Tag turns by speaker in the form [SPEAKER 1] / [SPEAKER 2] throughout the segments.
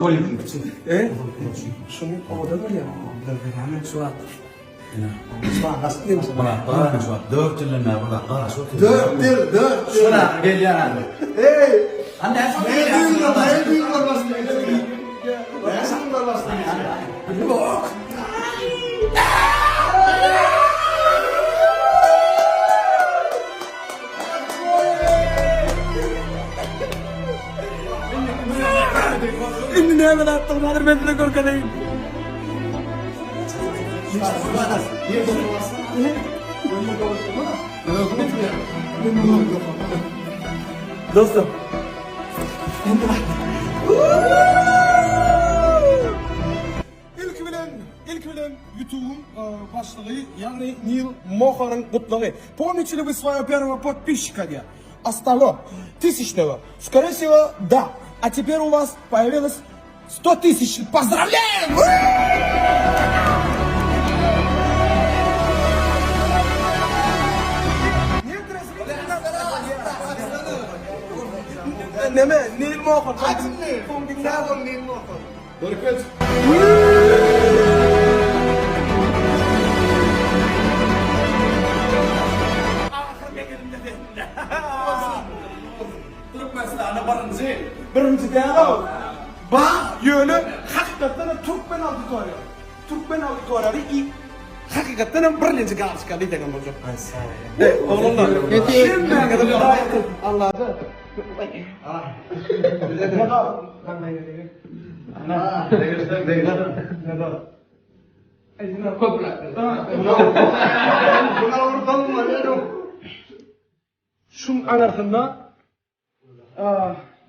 [SPEAKER 1] E? Şuny owadan bolýar.
[SPEAKER 2] Şu wagt. Dört ýyldan bäri burada garaşyp otyr.
[SPEAKER 1] Dört ýyl, dört ýyl.
[SPEAKER 2] Şuna gelýär hany.
[SPEAKER 1] Eý!
[SPEAKER 2] Hany näçe
[SPEAKER 1] Ne düýnler, ne düýnler başdan geçirdi? Ne düýnler başdan geçirdi? Bok.
[SPEAKER 3] Indi näme zatdygyny häzir men size görkezeýin. Dostum. Indi bak.
[SPEAKER 1] Ilki bilen, ilki bilen YouTube'un e, başlygy, ýagny Nil Moharyň gutlagy. Помните ли вы своего первого подписчика diýýär. А 100 тысячного? Скорее всего, да. А теперь у вас появилось 100 тысяч. Поздравляем! Некоторые зрители нас- Neme, Nil Mohar.
[SPEAKER 4] Nil Mohar.
[SPEAKER 1] Görkez.
[SPEAKER 2] Türkmenistanda birinji.
[SPEAKER 1] Birinji däl-ow. Bar, ýöne hakykatdan hem türkmen auditoriýa. Türkmen auditoriýaly i hakykatdan hem birinji galçka diýseň hem boljak.
[SPEAKER 4] Ay sag ol.
[SPEAKER 1] Ey, oglanlar. Hemmäňize Hudaý ýatyrsyn. Allajan. Şuň aňyrsynda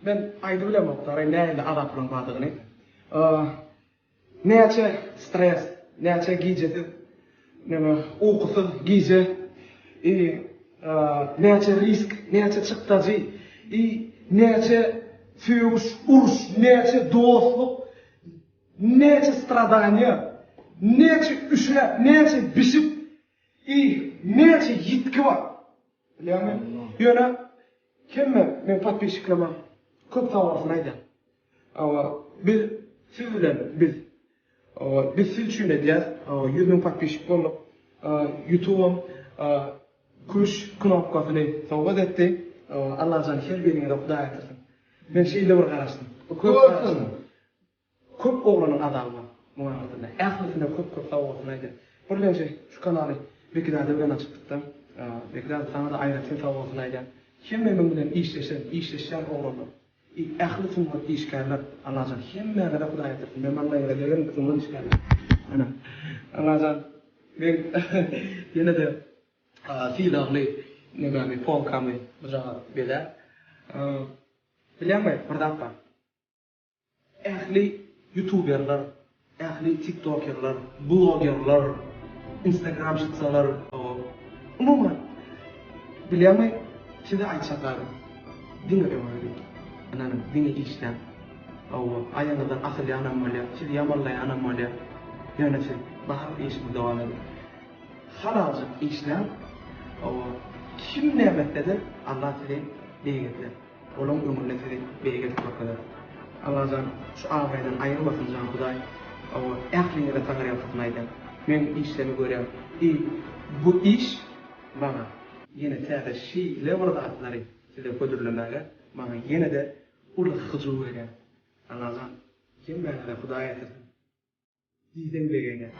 [SPEAKER 1] men aýdyp bilemok dara nähili azaplaryň bardygyny. Näçe stres, näçe gijesiz, näme ukusyz gije, i näçe risk, näçe çykdajy, i näçe sögüş, uruş, näçe dostluk, näçe stradaniýa, näçe üşäp, näçe bişip, i näçe ýitgi bar. Bilýäňmi? Ýöne hemme meň podpisçiklerime köp sag bolsun aýdýan. Hawa, biz siz bilen biz. Hawa, biz siz üçin edýäs. Hawa, 100 müň podpisçik bolduk. Ýutubam kümüş knopkasyny sowgat etdi. Hawa, Allajan her biriňize Hudaý ýatyrsyn. Men şeýle bir garaşdym. Köp garaşdym. Köp oglanyň azaby bar muň aňyrsynda. Ählisine köp köp sag bolsun aýdýan. Birlenji şu kanaly Beki däde bilen açypdykda. Beki däde saňada aýratyn sag bolsun aýdýan. Hemme meň bilen işleşen, işleşýän oglanlar. I ähli sungat işgärler Allajan hemmäňize Hudaý ýatyrsyn. Men maňlaýyňyza degerin sungat işgärler. Ana. Allajan men ýene-de sylagly nemämi polkamy bujagaz bezäp. Bilýäňmi bir zat bar. Ähli ýutuberler, ähli tiktokerler, blogerler, instagramşitsalar, umuman, bilýäňmi, size aýtjak zadym, diňe öňe gidiň. Ynanyň, diňe işläň. Hawa, aýagyňyzdan asylýanam bolýar, sizi ýamanlaýanam bolýar. Ýöne siz baryp işiňizi dowam ediň. Halaljyk işläň. Hawa, kim näme etse-de, Allah sizi beýik eder. Olaň öňünde sizi beýik edip görkezer. Allajan şu abraýdan aýyrmasyn jan Hudaý. Hawa ähliňize taňryýalkasyn aýdýan. Meň işlerimi görýän i bu iş maňa ýene täze şeýle bir zatlary size hödürlemäge maňa ýene-de uly hyjuw berýär. Allajan hemmäňize Hudaý ýatyrsyn. Diýseň begenýän.